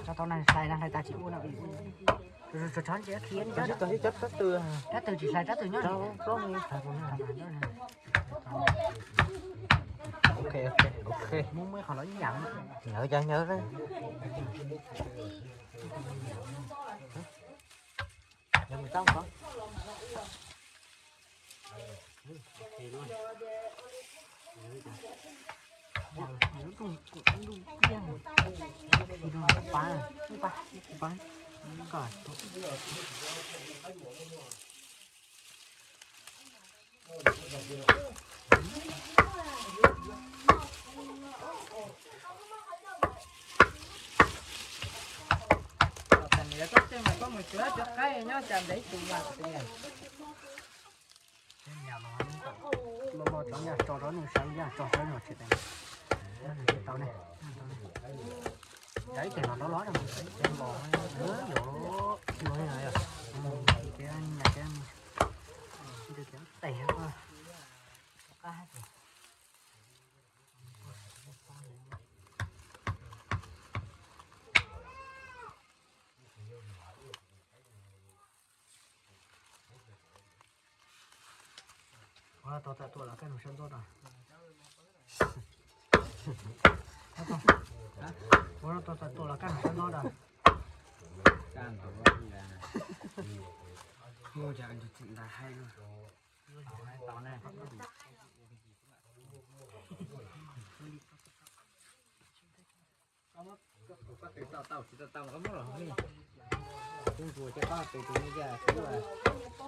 Tso tau na, hlais na, hlais tas tsis ua na. Tso tso tso, rab twg tsis hlais rab twg nyob. Ok ok ok. Nyob nyob nyob. Koj mus cuab cov qaib nyob cas ntev tus mas. Lo lo cov nyaj tso rau nws sawv, nyaj tso sawv no tsis tau. Tau ne. Cov ib tes los rov los no, ib tes los, yuav, yuav, yuav, tes. Ua tau tawm tuaj los kaj nus sab ntxob da. Ua tau tawm tuaj los kaj nus sab ntxob da. Kaj ntug, ua cas nws tseem ntais hais luaj. Tau ne. Koj muab tus koj tes tau tau tsis tau tau los koj muab los hauv mi. Kuv ntsuas cov koj tes tus me yas xwb,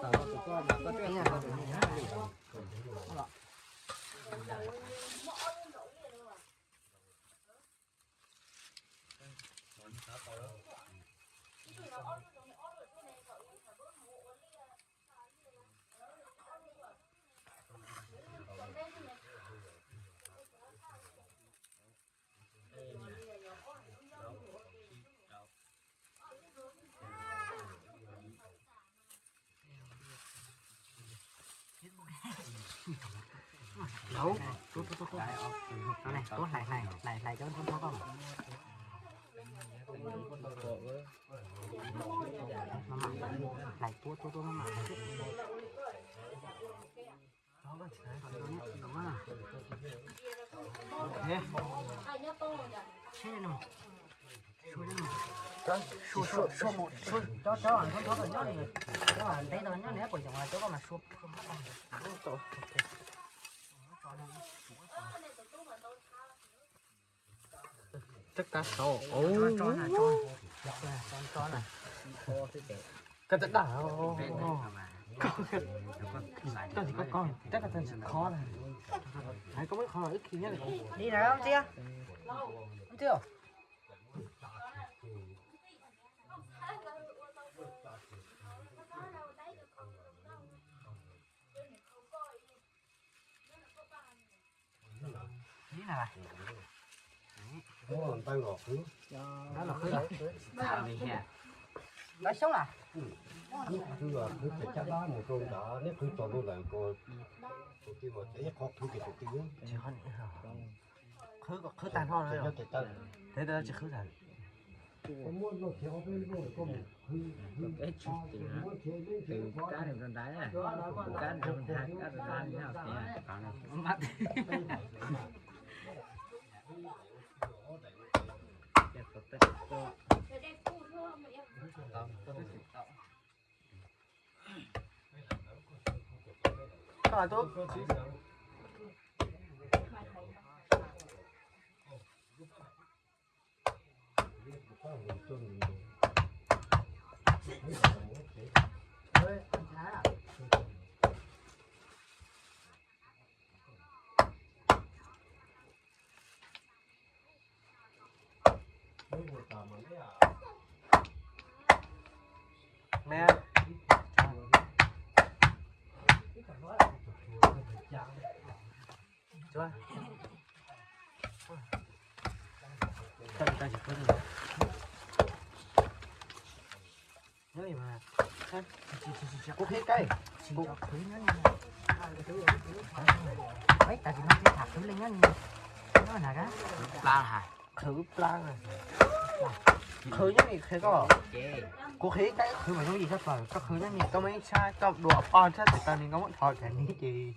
tau tus koj mas koj twb tau tus me yas li. Tuab, tuab, tuab, tuab. Tuab hlais, hlais, hlais, hlais cov nrog koj. Hlais tuab, tuab, tuab maj mam. Teb kab saud. Koj teb daj. Koj tsis koj koj teb koj tsis kho na. Hais koj muab kho ib khi nyob li. Li na, txiv, txiv. Neb qhwv los qhwv, neb qhwv los qhwv pem caj dab mus rau nrad, neb qhwv txog lub lawm ko, tus twg mas ib qho qhwv ces tus twg. Qhwv kom qhwv tag nrho no. Nyob tes taw, tes taw tsis qhwv tag. Koj muab loj thiab ob peb loj koj mus qhwv, muab thiab ib leeg thiab kab rau nrad, kab rau nrad, kab rau nrad. Kuv qhib kaij. Tab sis no tsis tham qhwv li nyob ni. Plab hais. Qhwv plab. Qhwv nyob ni qhia koj. Kuv qhia ib tab qhwv mas zoo yim tshaj plaws, koj qhwv nyob ni koj muaj ib tshab koj dua poj tshab tsis tau ni koj muab dhos cov ni ces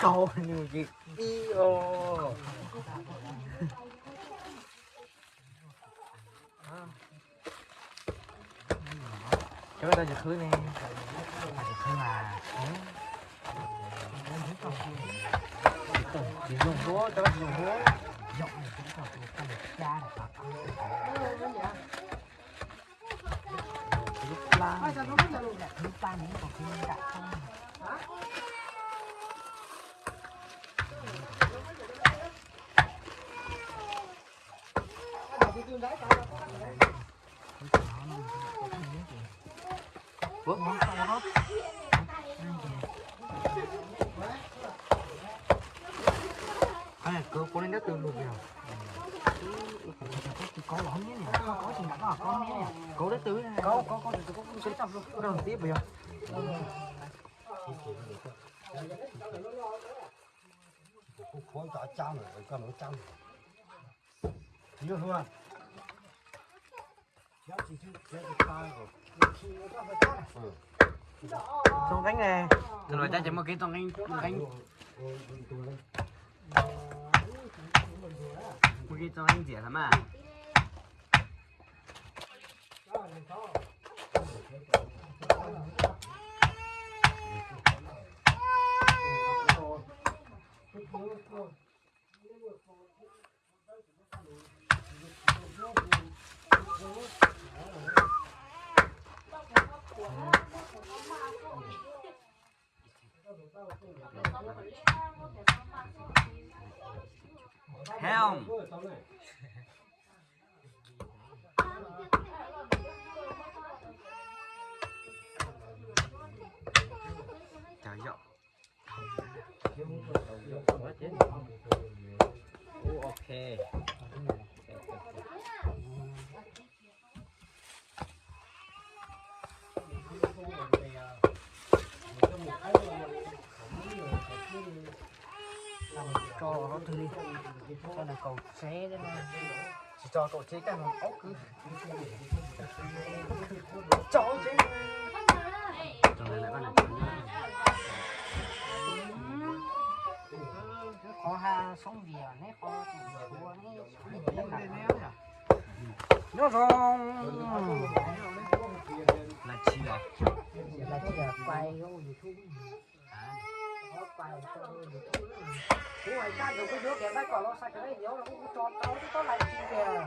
kaus nws ces ib os. Cov tau tsis qhwv ne, tsis qhwv mas tsis zoo huab, cov tsis zoo huab. Ua, kuv ua li ntawd tus lus yog, kuv tsis nram koj, koj tsis nram koj, koj tib puas yog? Txooj Nqeeb ne, tus no cas ces muaj kev txooj nqeeb, txooj nqeeb, muaj kev txooj nqeeb ntxias lawm mas. Help. Cov yom. Ub, ok. Tso ob tug li, tso nws kaum tsev, tsis tso kaum tsev kaj mus ob kwv. Tso tsev. Qhov ha soob vias neb qhov tsua neb nyob zoo. Kuv hais tag ntawd kuj yuav kev npaj kom los xav kom neb yuav los kuj tso tau tib tob live stream tias,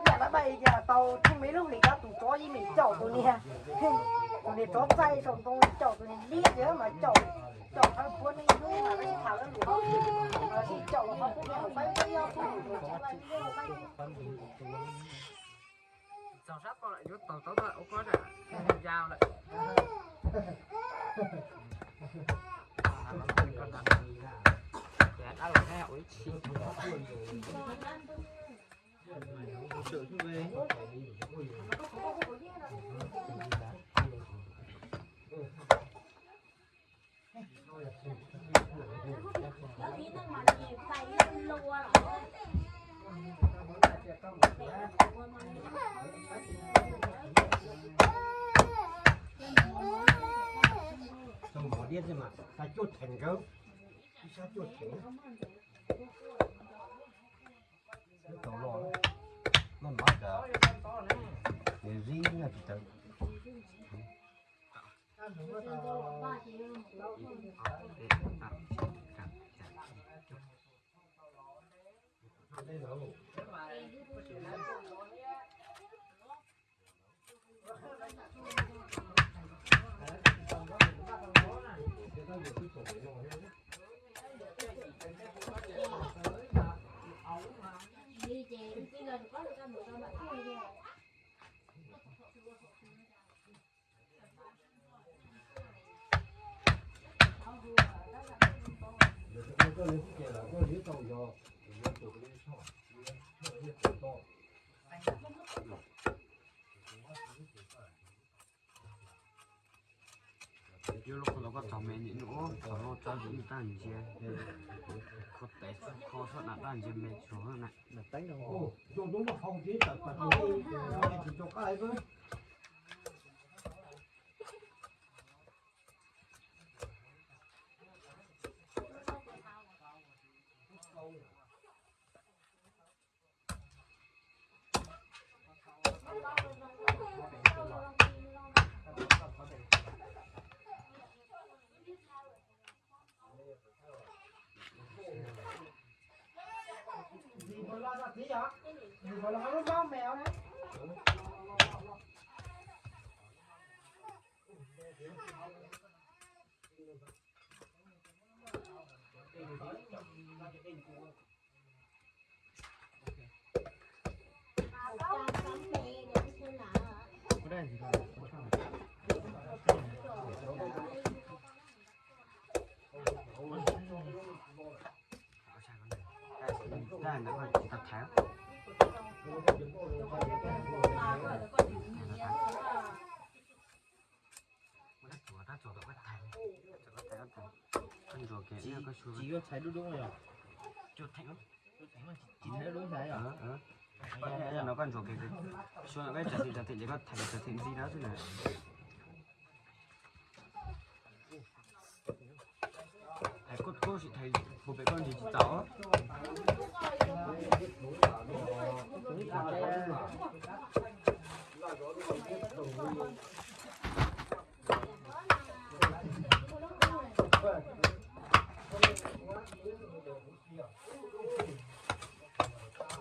yam lawv paj tias tau tsheej me lub hlis cov tus tsov yeej meem caum tus niag, tus niag tsov txaij saum ntoo caum tus niag liab tias mas caum, caum thawj puab neej hnub mas lawv sib tham lawv lus, sib caum los qhov pub niag hauv paib peb nyob pub tus tsov liab hauv paib. Txog sab tod lawm yuav taug tau ua koj yau lawm. Dab laug neb ua ib txhij. Tau mov diab xwb mas xav cuaj theem nkawd, ib sab cuaj theem. Tau los, maj mam tas, nws zib nyob tsis tawv. Yuav lub qhov tau koj txog me nim no, txog lub txawb ntawm ntaj ntsia, kho tes kho sab nram ntaj ntsia me tsuag na. Tsis yuav txhais dub dub yog? Tsis txhais dub dub txhais yog? No koj ntsuas kiag, suav no koj tsa thim tsa thim ces koj thim tsa thim ntxiv dab xwb na. Thaiv koj koj sim thaiv puag pem koj ntsis tsis txaus.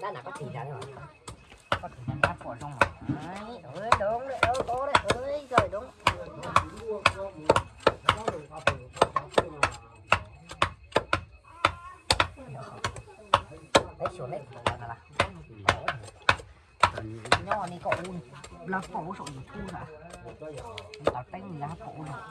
Dab nam koj tis tas, koj tis tas dab pom zoo mas. Doob, doob, doob. Peb xyuas neb nyob ni koj ua lawv pom ua saum YouTube na, tawv teeb yog pom ua zoo.